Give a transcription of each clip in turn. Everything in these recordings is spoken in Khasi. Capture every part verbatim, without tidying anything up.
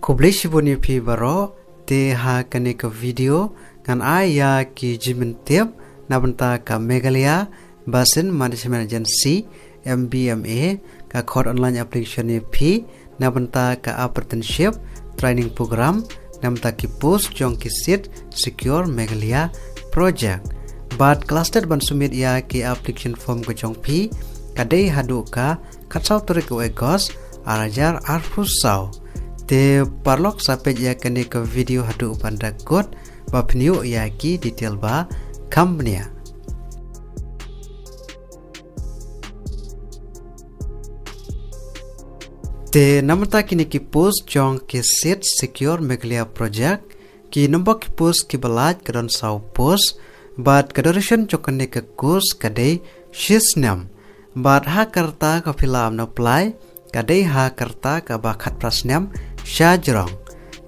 Khublei shibun ïa phi baroh. Te ha kane ka video ngan ai ïa ki jingmyntip na bynta ka Meghalaya Basin Management Agency, M B M A, ka khot online application ïa phi na bynta ka Apprenticeship Training Program na bynta ki post jong ki SEED Secure Meghalaya Project. Bad ka last date ban submit ïa ki application form ka jong phi ka dei haduh ka khatsaw tarik u August ar hajar arphew saw. Te paralok sa peit ïa kane ka video haduh ban da kut ba phin ïoh ïa ki detail ba kham bniah. Te na bynta kine ki post jong ki SEED Secure Meghalaya Project, ki nombor ki post kiba lait ka don saw post, bad ka duration jong kane ka course ka dei shi snem. Bad ha ka rta kaba phi lah ban apply ka dei ha ka rta kaba khatphra snem sha jrong.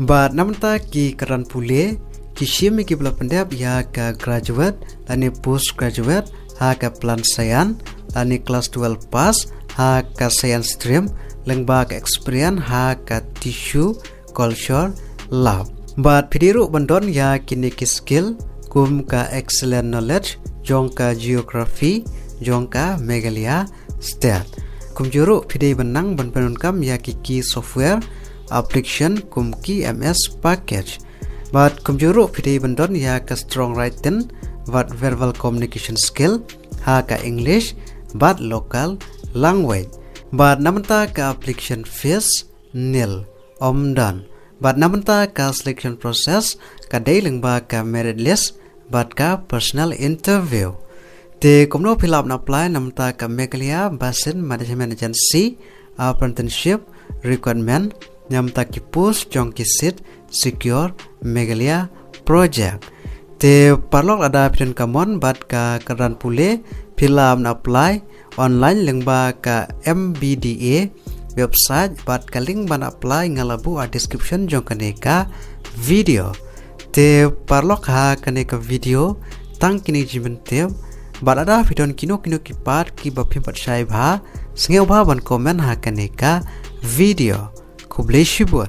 Bad na bynta ki kyrdan pule, ki shim ïa kiba la pyndep ïa ka graduate lane post graduate ha ka plan science lane class twelve pass ha ka science stream lyngba ka experience ha ka tissue culture lab. Bad phi dei ruh ban don ïa kine ki skill kum ka excellent knowledge jong ka geography jong ka Meghalaya State. Kumjuh ruh phi dei ban nang ban pyndonkam ïa ki, ki software application kum ki M S Package. Bad kumjuh ruh phi dei ban don ïa ka strong written bad verbal communication skill ha ka English bad local language. Bad na bynta ka application fees nil, ym don. Bad na bynta ka selection process ka dei lyngba ka merit list bad ka personal interview. Te kumno phi lah ban apply na bynta ka Meghalaya Basin Management Agency Apprenticeship Recruitment na bynta ki post jong ki SEED Secure Meghalaya Project. Te paralok, lada phi don ka mon bad ka kyrdan pule, phi lah ban apply online lyngba ka M B D A website bad ka link ban apply nga la buh ha description jong kane ka video. Te paralok, ha kane ka video tang kine ki jingpyntip, bad lada phi don kino kino ki pat kiba phim pat shai bha, sngewbha ban comment ha kane ka video. Khublei shibun.